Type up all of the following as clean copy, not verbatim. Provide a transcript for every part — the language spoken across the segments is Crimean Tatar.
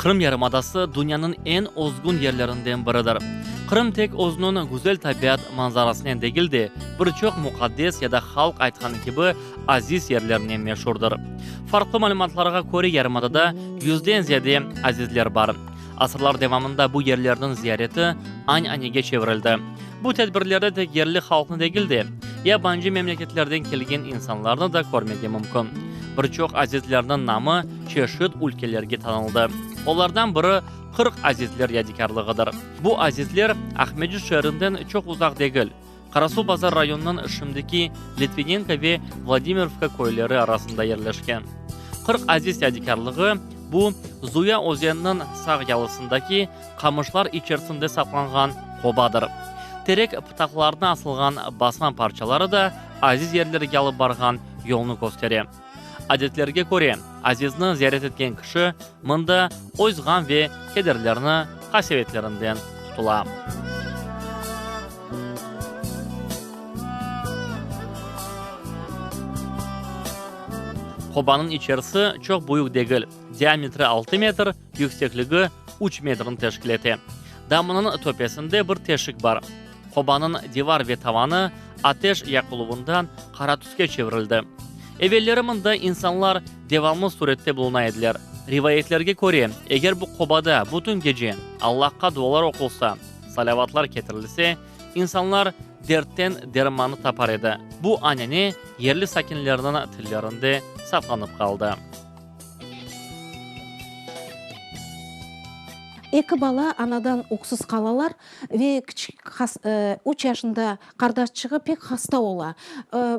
Qırım yarımadası dünyanıñ eñ özgün yerlerinden biridir. Qırım tek özüniñ güzel tabiat manzarasınen degil de, bir çoq muqaddes ya da halq aytqanı kibi aziz yerlerinen meşurdır. Farqlı malümatlarğa köre yarımadada yüzden ziyade azizler bar. Asırlar devamında bu yerlerniñ ziyareti añ-anege çevirildi. Bu tedbirlerde tek yerli halqnı degil de, yabancı memleketlerden kelgen insanlarnı da körmege mümkün. Bir çoq azizlerniñ namı çeşit ülkelerge tanıldı. Olardan biri 40 Azizler yadikârlığıdır. Bu azizler Aqmescit şeerinden çoq uzaq degil, Qarasuvbazar rayonınıñ şimdiki Litvinenko ve Vladimirovka köyleri arasında yerleşken. 40 Aziz yadikârlığı, bu, Zuya özeniniñ sağ yalısındaki qamışlar içerisinde saqlanğan qobadır. Terek pıtaqlarına asılğan basma parçaları da aziz yerlerge alıp barğan yolnı köstere. Adetlerge köre, azizni ziyaret etken kişi mında öz ğam ve kederlerini, qasevetlerinden qutula. Qobanıñ içerisi çoq büyük degil, diametri altı metr, yüksekligi üç metrni teşkil ete. Damınıñ töpesinde bir teşik bar. Qobanıñ divar ve tavanı ateş yaqıluvından qara tüske çevirildi. Evelleri mında insanlar devamlı sürette buluna ediler. Rivayetlerge köre, eger bu qobada bütün gece Allahqa dualar oqulsa, salâvatlar ketirilse, insanlar dertten dermannı tapar edi. Bu anane yerli sakinlerniñ tillerinde saqlanıp qaldı. Eki bala anadan öksüz qalalar ve kiçik üç yaşında qardaşçığı pek hasta ola.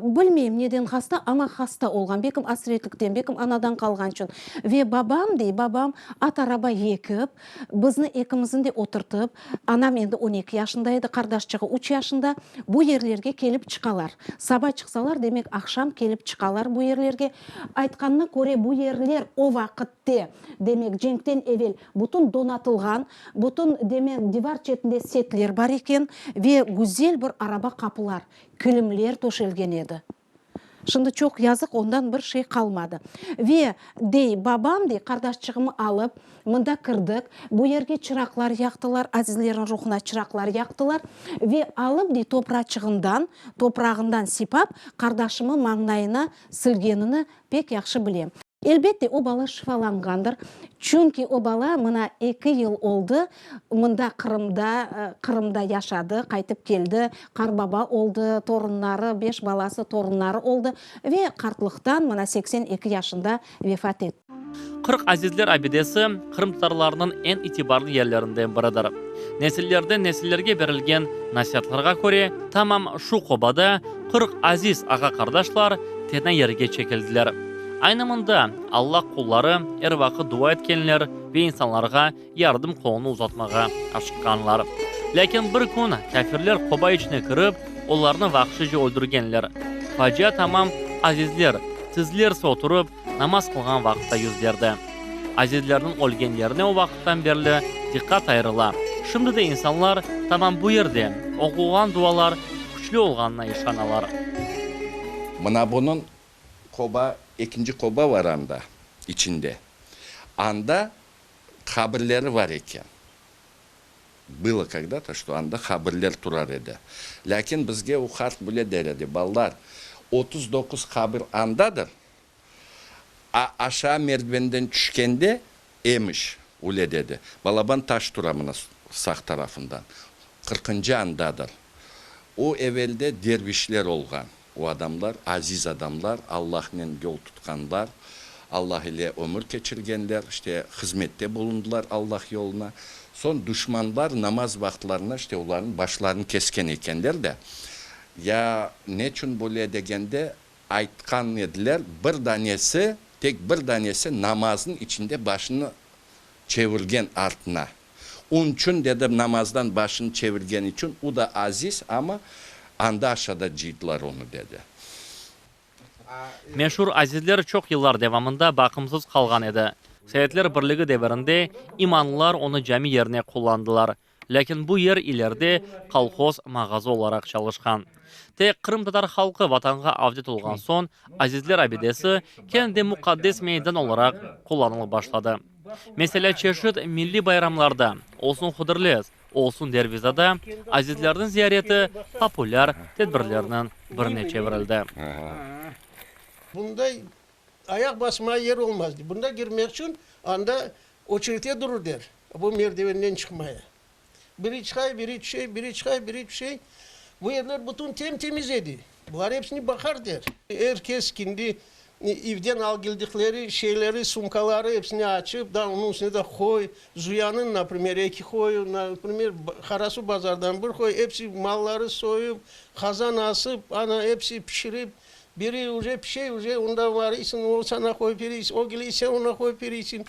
Bilmeyim neden hasta, amma hasta olğan, belkim asretlikten, belkim anadan qalğan içün. Ve babam, dey, babam at araba yekip, bizni ekimizni de oturtıp, anam endi 12 yaşında edi, qardaşçığı üç yaşında, bu yerlerge kelip çıqalar. Saba çıqsalar, demek aqşam kelip çıqalar bu yerlerge. Aytqanına köre, bu yerler o vaqıtte, demek, cenkten evel bütün donatılğan, bütün, demek, divar çetinde setler bar eken ve güzel bir araba qapılar, kilimler töşelgen edi. Şimdi çoq yazıq, ondan bir şey qalmadı. Ve, dey, babam, dey, qardaşçığımı alıp, mında kirdik, bu yerge çıraqlar yaqtılar, azizlerniñ ruhuna çıraqlar yaqtılar ve alıp, dey, topraçığından, toprağından sipap, qardaşımı mañnayına silgenini pek yahşı bilem. Elbette, o bala şifalanğandır, çünki o bala mına eki yıl oldı, mında Qırımda, Qırımda yaşadı, qaytıp keldi, qarbaba oldı, torunları, beş balası, torunları oldı ve qartlıqtan mına 82 yaşında vefat etti. 40 Azizler abidesi qırımtatarlarnıñ eñ itibarlı yerlerinden biridir. Nesillerden nesillerge berilgen nasiatlarğa köre, tamam şu qobada 40 aziz ağa-qardaşlar tena yerge çekildiler. Aynı mında Alla qulları er vaqıt dua etkenler ve insanlarğa yardım qolunı uzatmağa aşıqqanlar. Lâkin bir kün kâfirler qoba içine kirip, olarnı vahşice öldürgenler. Facia tamam azizler tizlerse oturıp, namaz qılğan vaqıtta yüz berdi. Azizlerniñ ölgen yerine o vaqıttan berli diqqat ayırıla. Şimdi de insanlar tamam bu yerde oqulğan dualar küçlü olğanına işanalar. Mına bunıñ qoba, ekinci qoba var anda, içinde. Anda qabirleri var eken. Bylo kogda-to, çto anda qabirler turar edi. Lâkin bizge o qart bile der edi, Ballar, 39 qabir andadır, a aşağı merdivenden tüşkende, emiş, öyle dedi, balaban taş tura mına sağ tarafından, qırqıncı andadır. O evelde dervişler olğan. O adamlar aziz adamlar, Allahnen yol tutqanlar, Allah ile ömür keçirgenler, işte, hızmette bulundılar Allah yoluna. Soñ duşmanlar namaz vaqıtlarına, işte, olarnıñ başlarını kesken ekenler de. Ya neçün böyle degende, aytqan ediler, bir danesi, tek bir danesi namaznıñ içinde başını çevirgen artına. Onçün, dedi, namazdan başını çevirgeni içün, u da aziz, amma anda aşağıda cıydılar onı, dedi. Meşur azizler çoq yıllar devamında baqımsız qalğan edi. Sovetler Birligi devirinde imanlılar onı cami yerine qullandılar. Lâkin bu yer ileride kolhoz mağazı olaraq çalışqan. Tek qırımtatar halqı Vatanğa avdet olğan soñ, azizler abidesi kene de muqaddes meydan olaraq qullanılıp başladı. Meselâ, çeşit milliy bayramlarda, olsun Hıdırlez, olsun Dervizada, azizlerniñ ziyareti populâr tedbirlerniñ birine çevirildi. Bunda ayaq basmağa yer olmaz, dey. Bunda kirmek içün anda oçeritke durur, der, bu merdivenden çıqmaya. Biri çıqay, biri tüşey, biri çıqay, biri tüşey. Bu yerler bütün tem-temiz edi. Bular episini baqar, der. Er kes kendi evden algeldikleri şeyleri, sumkaları episini açıp, da onıñ üstüne de qoy, Zuyanıñ, naprimer, eki qoyu, naprimer, Qarasuvbazardan bir qoy, episi malları soyıp, qazan asıp, ana, episi pişirip, Biri uje pişey, uje onda varıysıñ, o saña qoyıp beriysin, o kele, sen oña qoyıp beriysiñ.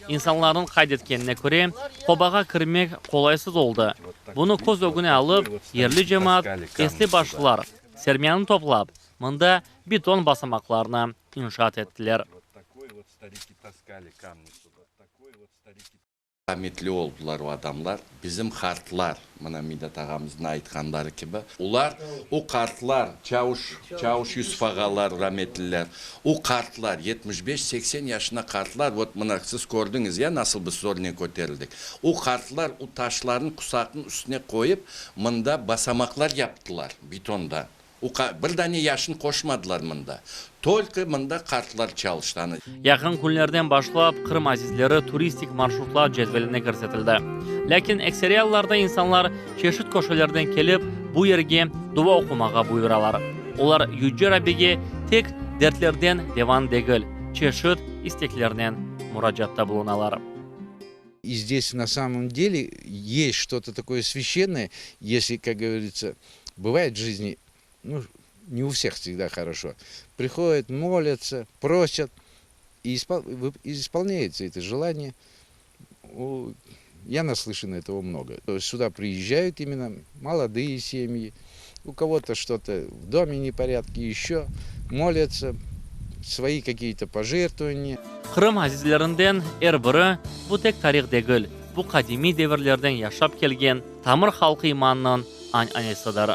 İnsanlarnıñ qayd etkenine köre, qobağa kirmek qolaysız oldı. Bunı köz ögüne alıp, yerli cemaat, esli başlılar sermiyanı toplap, mında beton basamaqlarnı inşaat ettiler. Rametli oldılar o adamlar, bizim qartlar, mına Midat ağamıznıñ aytqanları kibi, olar, o qartlar, Çauş, Çauş Yusuf ağalar rametliler, o qartlar, 75, 80 yaşına qartlar, vot mına siz kördiñiz ya, nasıl biz zornen köterildik, o qartlar o taşlarnı qusaqnıñ üstüne qoyıp, mında basamaqlar yaptılar betondan. Uqa, bir dane yaşın qoşmadılar mında. Tolko mında qartlar çalıştı, anı. Yaqın künlerden başlap Qırım azizleri turistik marşrutlar cedveline kirsetildi. Lâkin ekseri allarda insanlar çeşit köşelerden kelip, bu yerge dua oqumağa buyuralar. Olar Yüce Rabbige tek dertlerden devan degil, çeşit isteklernen muracaatta bulunalar. И здесь на самом деле есть что-то такое священное, если, как говорится, бывает в жизни, ну, не у всех всегда хорошо. Приходят, молятся, просят, и исполняется это желание. Я наслышан этого много. Сюда приезжают именно молодые семьи, у кого-то что-то в доме непорядки, еще молятся, свои какие-то пожертвования. Qırım azizlerinden er biri, bu tek tarih degil, bu qadimiy devirlerden yaşap kelgen tamır halqı imanınıñ an'anesidir.